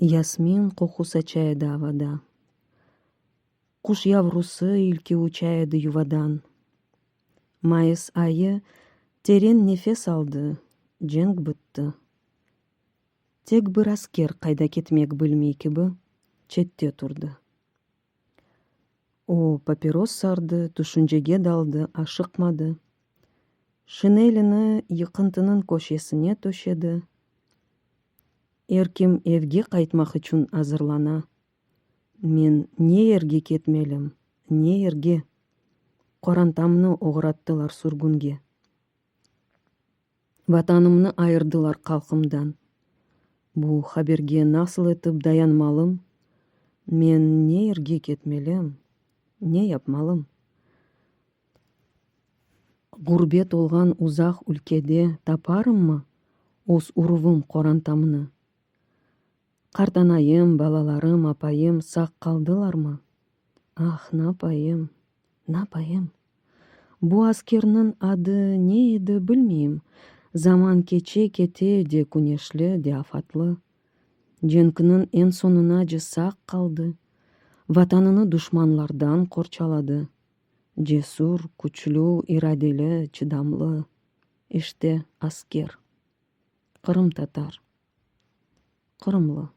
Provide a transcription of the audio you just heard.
Yasmin qoqu saça edi avada, Quş yavrusı ilki uça edi yuvadan. Mayıs ayı teren nefes aldı, cenk bitti. Tek bir asker qayda ketmek bilmey kibi, çette turdı. O, papiros sardı, tüşüncege daldı, aşıqmadı. Şinelini yıqıntınıñ köşesine töşedi. Er kim evge qaytmaq içün azırlana. Men ne yerge ketmelim, ne yerge? Qorantamnı oğrattılar sürgünge. Vatanımnı ayırdılar halqımdan. Bu haberge nasıl etip dayanmalım? Men ne yerge ketmelim, ne yapmalım? Ğurbet olğan uzaq ülkede taparımmı öz uruvım, qorantamnı? Qartanayım, balalarım, apayım sağ qaldılarmı? Ah, napayım, napayım? Bu askerniñ adı ne edi bilmeyim, Zaman keçe kete de küneşli, de afatlı. Cenkniñ eñ soñunace sağ qaldı, Vatanını duşmanlardan qorçaladı. Cesür, küçlü, iradeli, çıdamlı, işte, asker, qırımtatar, qırımlı.